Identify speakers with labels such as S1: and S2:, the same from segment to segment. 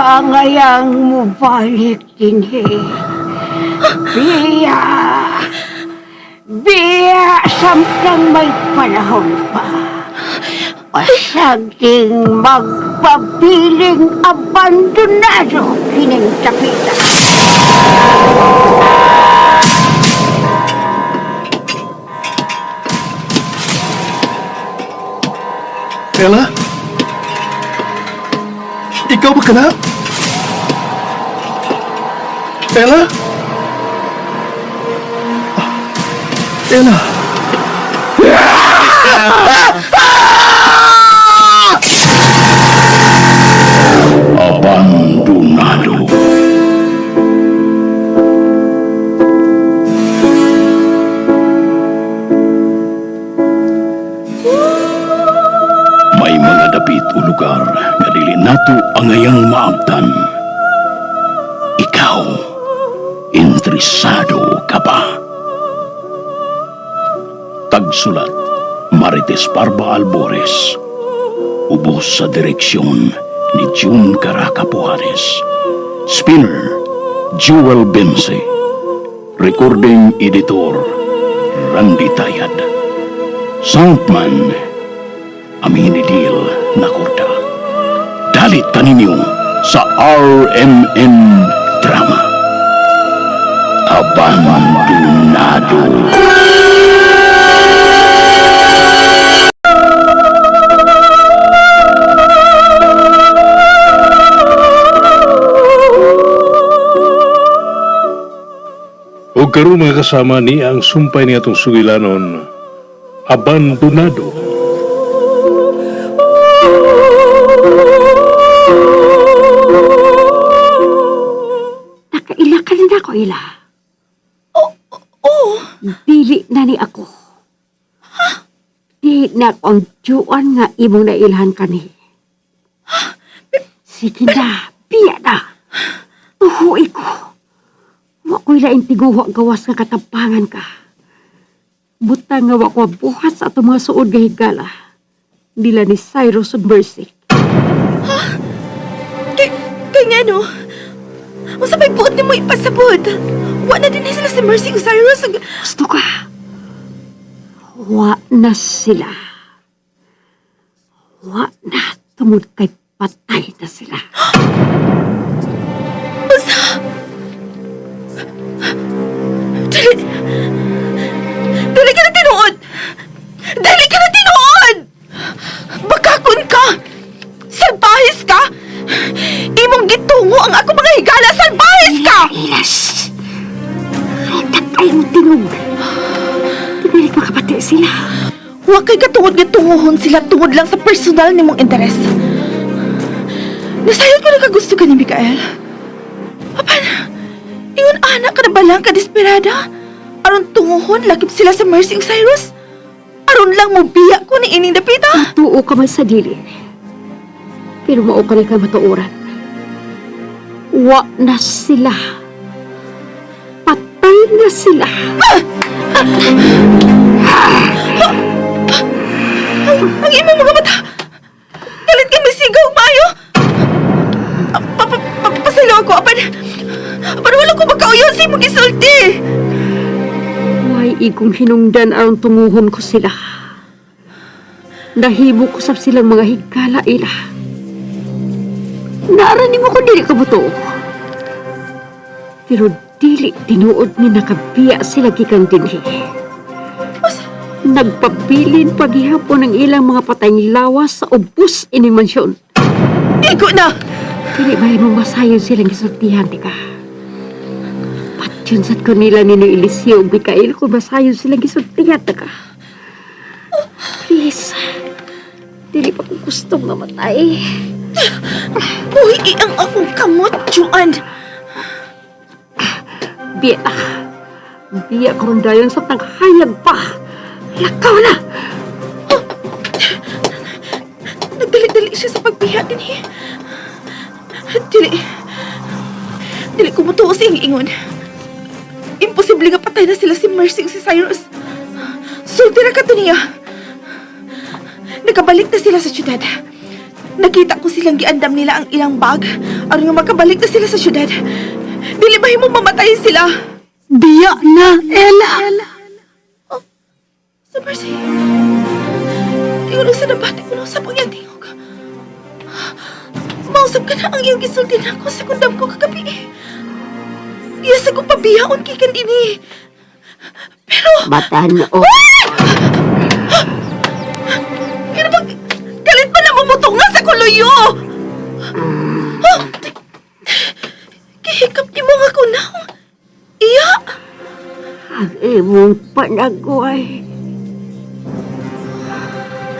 S1: Kaangayang mubalik dinhi. Biya! Biya samtang may panahon pa. Pasagding magpabiling abandonado kining tapita.
S2: Ella? Ikaw ba ka na? Ella? Ah, Ella?
S3: Abandonado. May mga dapit o lugar nga dili nato angayang maabtan. Ikaw, interesado ka ba? Tagsulat, Marites Parba Albores. Ubos sa direksyon ni June Caracapuanes. Spinner, Jewel Bense. Recording Editor, Randy Tayad. Soundman, Aminidil Nakorda. Dalit kaninyo sa RMN Drama. Abandonado.
S2: O karon mga kasama ni ang sumpay ni atong sugilanon, Abandonado.
S1: Nakaila ka na ako, Ila.
S4: Oo.
S1: Dili na ni ako. Di na ako ang juan nga imong nailhan kani. Sige na, biya na. Tuhuy ko. Wa ko'y laing tiguha gawas nga katampangan ka. Buta nga wa ko buhat sa atong mga suod nga higala. Nila ni Cyrus ug Mercy.
S4: Kay nga no? Unsa may buot nimo ipasabot? Wa na din sila si Mercy ug Cyrus ug.
S1: Gusto ka? Wa na sila. Wa na tungod kay patay na sila.
S4: Unsa? Dili. Dili ka na tinuod. Dili ka na tinuod. Bakakon ka. Salbahis ka. Imong gitungo ang ako mga higala. Salbahis ka.
S1: Ilas! Ay, mo tingog. Tingali makapati sila.
S4: Wa kay katungod nga tunguhon sila tungod lang sa personal nimong interes. Nasayod ko nakagusto ka ni Mikael. Apan, ingon anak ka na ba lang ka desperada? Aron tunguhon, lakip sila sa Mercy ug Cyrus? Aron lang mo biya ko ni ining dapita?
S1: Tuo ka man sa dili. Pero mao ka ni ka matuoran. Wa na sila. Patay na sila.
S4: Ang imong mga mata! Kalit ka may sigaw, maayo! Pasaylo ako, apan wala ko makauyon sa imong gisulti!
S1: Way igong hinungdan aron tunguhon ko sila. Nahimo ko sab silang mga higala ila. Naara nimo ko dili ka buto. Pero dili tinuod ni nakabiya sila gikan dinhi. Nagpabilin paghihapon ang ilang mga patayng lawas sa ubos ining mansyon.
S4: Igo na!
S1: Dili ba mo masayon silang gisultihan, tika? Patyon sad ko nila ni Eliseo ug Mikael kung masayon silang gisultihan, tika. Please, dili pa ko gustong mamatay.
S4: Buhi ang akong kamot, Juan!
S1: Biya. Biya karon dayon sa tanghayag pa. Lakaw na!
S4: Nagdali-dali siya sa pagbiya din eh. Dili. Dili ko mutuo sa iyang ingon. Imposible nga patay na sila si Mercy ug si Cyrus. Sulti ra ka to niya. Nakabalik na sila sa syudad. Nakita ko silang giandam nila ang ilang bag aron nga makabalik na sila sa syudad. Dili ba himo mamatay sila?
S1: Biya na, Ella!
S4: Oh, sa mercy. Ingon sa nabati ko na usap ang iyang tingog. Mausap ka na ang iyang gisulti na ako sa kundam ko kagabi. Iya sa kong pabiyaon kikan ini. Pero,
S1: Batan o.
S4: kaya ba, kalit pa na mumutong nga sa kuluyo! Ah! Gihikap ni mo nga ko na. Iya!
S1: Ang imong panagway.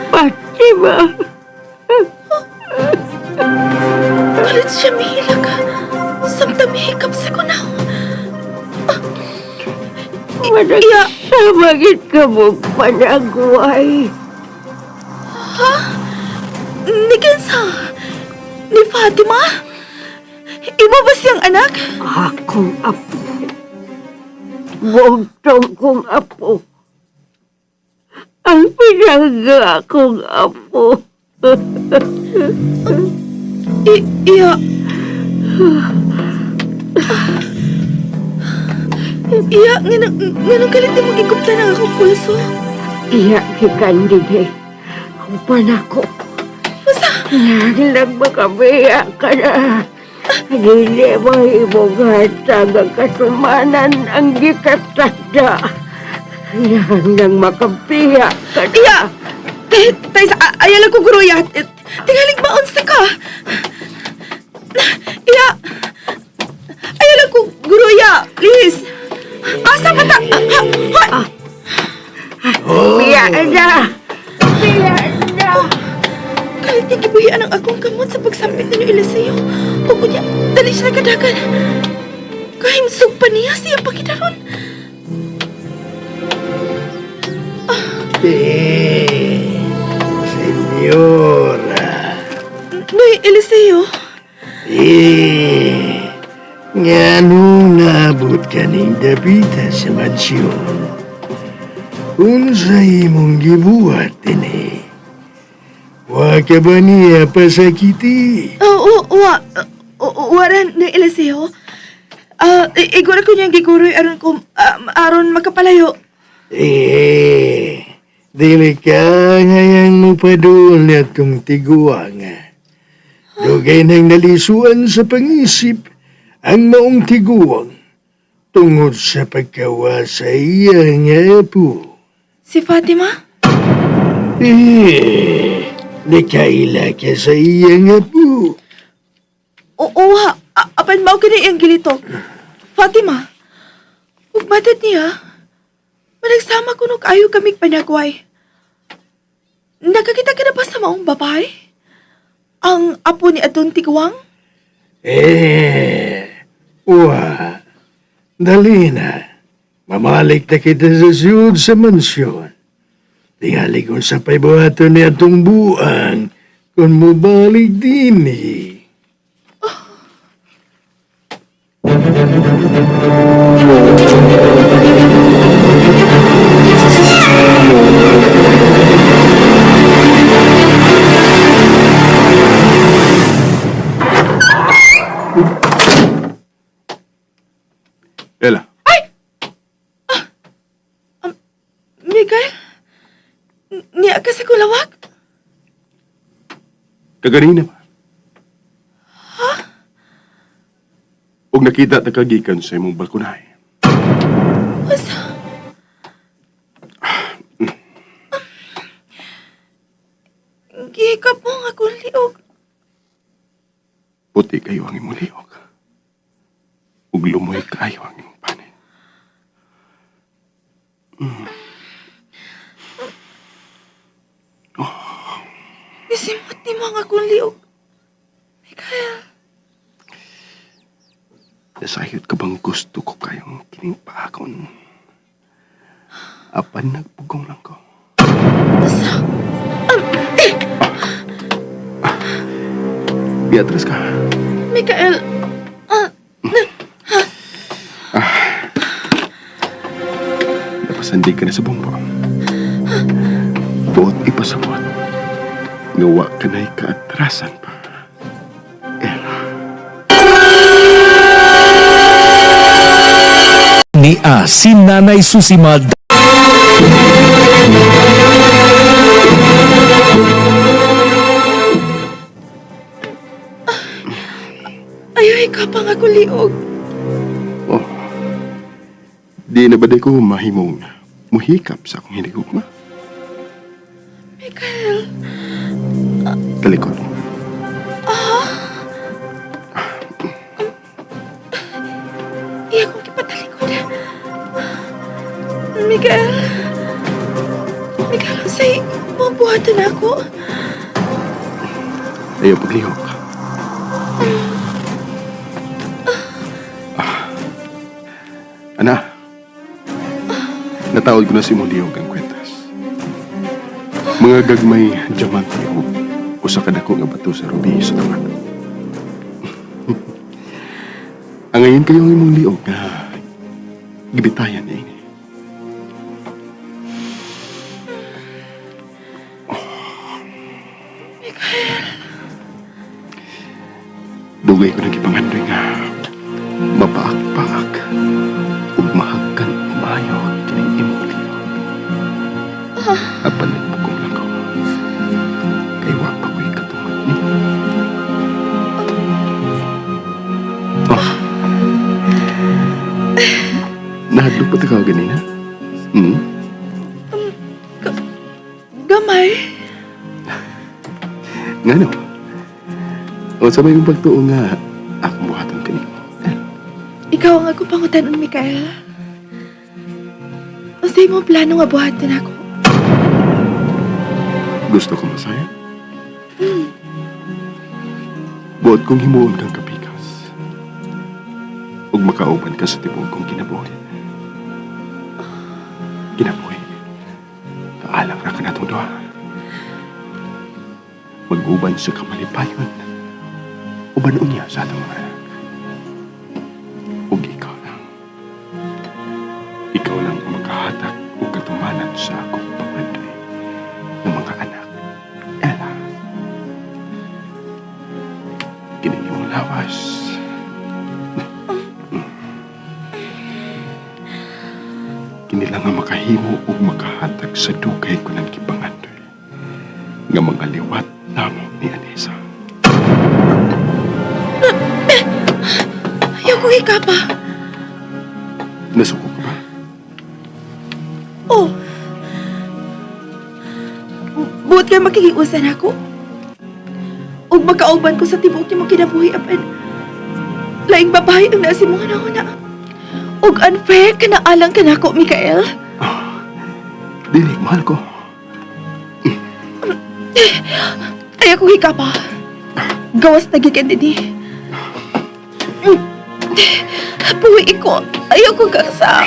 S1: Fatima!
S4: Kalit siya mihila ka. Samtang mihikap sa kunaw. Iya!
S1: Managsama ka mo panagway.
S4: Ni Kensa? Ni Fatima? Imo ba siyang anak?
S1: Akong apo. Bugtong kong apo. Ang pinangga kong apo.
S4: Iya. Iya, nganong kalit ni magigupta ng akong pulso?
S1: Iya, gikan dinhi. Ang panako.
S4: Basta,
S1: Lang makabiya ka na. Dili mo imong hatag ang kasumanan ang gikatada. Yan lang makabiya ka na.
S4: iya! Tay, sa, ayaw lang ko guruya. Tingalig maunsa ka. Iya! Ayaw lang ko guruya, please. Asa pa ta? Ha, ha,
S1: Biya na! Biya na!
S4: Kalit niya gibuhian ang akong kamot sa pagsampit ninyo Eliseo. O kunya, dali siya nagkadagan. Kahimsog pa niya siya pakidaron.
S5: Eh, senyora.
S4: Noy, Eliseo.
S5: Eh, nga nung naabot ka ning dapita sa mansyon, unsa imong gibuhat ini? Wa ka ba niya pasakiti?
S4: Oo, wa. Waran, Noy Eliseo. Ah, igura ko niyang giguroy aron ko aron makapalayo.
S5: Eh, dili ka ngayang mupadul na itong tiguang. Dugay nang nalisuan sa pangisip ang maong tiguang tungod sa pagkawa sa iya nga po.
S4: Si Fatima?
S5: Eh, nakaila ka sa iya nga po.
S4: Oo, ha. Apan mao kini iyang gilitok. Fatima, ug matad niya, managsama kuno kaayo kamig panagway. Nakakita ka na ba sa maong babae? Ang apo ni Adon Tigwang?
S5: Eh, wa, dali na. Mamalik na kita sa siyud sa mansyon. Tingali kung sa paybuhaton ni atong buang kung mubalik din eh.
S6: Ella,
S4: Miguel? Niya ka sa kulawak?
S6: kaganina pa. Ha? Ug nakita ta kagikan sa imong balkonahe.
S4: Asa? Gihikap mo nga akong liog.
S6: Puti kayo ang imong liog. Ug lumoy kayo ang imong panin.
S4: Nisimot ni mo ang akong liog. Miguel,
S6: Nasayod ka bang gusto ko kayong kining paakon? Apan nagpugong lang ko.
S4: asa?
S6: Beatrice ka.
S4: Mikael,
S6: Napasandig ka na sa bumbo. Buot ipasabot. Nga wa ka na'y kaatrasan pa. Ella.
S7: Ni A si Nanay Susima.
S4: Ayaw, ikaw pa nga kuliog.
S6: Oh. Di na ba di ko mahimong muhikap sa akong hinigugma?
S4: Mikael,
S6: Talikod.
S4: iya kong kipatalikod. Mikael, Mikael, say, mabuhatan ako.
S6: Ayaw paglihok. Ah. Ana, nataod ko na si Molio ang kwentas. Mga gagmay diamante o usa ka dako nga bato sa rubi sa taman. Ang ngayon kayong imong liog nga gibitayan niya ini. Dugay ko nang gipangandoy nga mapaak-paak ug mahagkan maayo kining imong liog. Apan nagpugong lang ko. Kay wa pa ko'y katungod ni. Oh. Nahadlok pa ta ka ganina? Hmm?
S4: Gamay.
S6: Ngano? O sa may pagtuo nga akong buhaton kanimo. Eh,
S4: Ikaw ang akong pangutanon, Mikael. Unsay imong plano nga buhaton ako?
S6: Gusto ko masaya. Buot kong himuon kang kapikas. Ug makauban ka sa tibuok kong kinabuhi. Kinabuhi. Kaalang ra ka natong duha. Mag-uban sa kamalipayon. Uban unya sa atong mga anak. Ug ikaw lang. Ikaw lang ang makahatak ug katumanan sa akong pangandoy ng mga anak. Ella. Kining imong lawas. Kini lang ang makahimo ug makahatag sa dugay ko ng gipangandoy nga mga liwat namo ni Anessa.
S4: Ayaw kong ikapa.
S6: Nasuko ka ba?
S4: Oh. Buot kayo makikiusan ako. Ug magkauban ko sa tibuok nimo kinabuhi apan. Laing babae ang nasa imong hunahuna. Ug unfair ka na alang kanako, Mikael.
S6: Dili, mahal ko.
S4: Ayaw kong hikapa. Gawas na gikan dinhi. Buhi ko. Ayaw kong kaksa.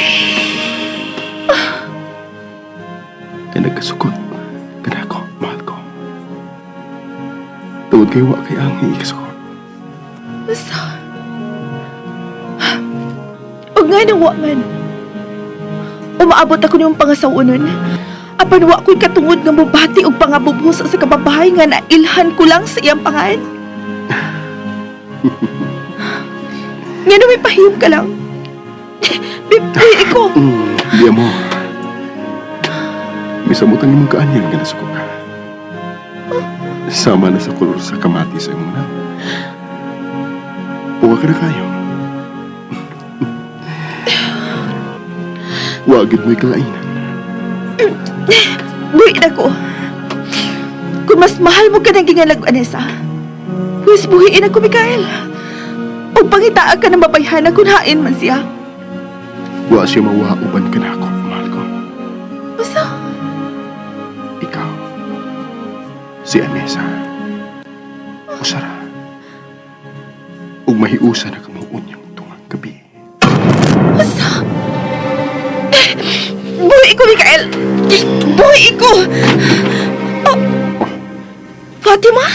S6: Kay nagkasukot kanako, mahal ko. Tungod kay wa kay ang ikasukot.
S4: Basta. Huwag nga nang wa man. Umaabot ako niyong pangasawunon. Apan wa ko'y katungod nga mubati og pangabubusa sa kababahay nga nailhan ko lang sa iyang pangan. Nga may pahiyom ka lang. Bibi ko.
S6: Di mo. Misamot ang imong kaanyan nga nasuko ka. Sama na sa kolor sa kamati sa imong na. Puwa ka na kayo. Wagid mo'y kalainan.
S4: Buhi na ko. Kung mas mahal mo ka ng gingalag, Anessa, huwis buhiin ako, Mikael. O pangitaan ka ng babayhana kung hain man siya.
S6: Wa siya mawauban ka na ako, mahal ko.
S4: Basta,
S6: Ikaw, si Anessa, usara. Ug mahiusa na kamo unyang tungang gabi.
S4: basta. Buhi ko, Mikael! Buhi ko! Oh. Fatima?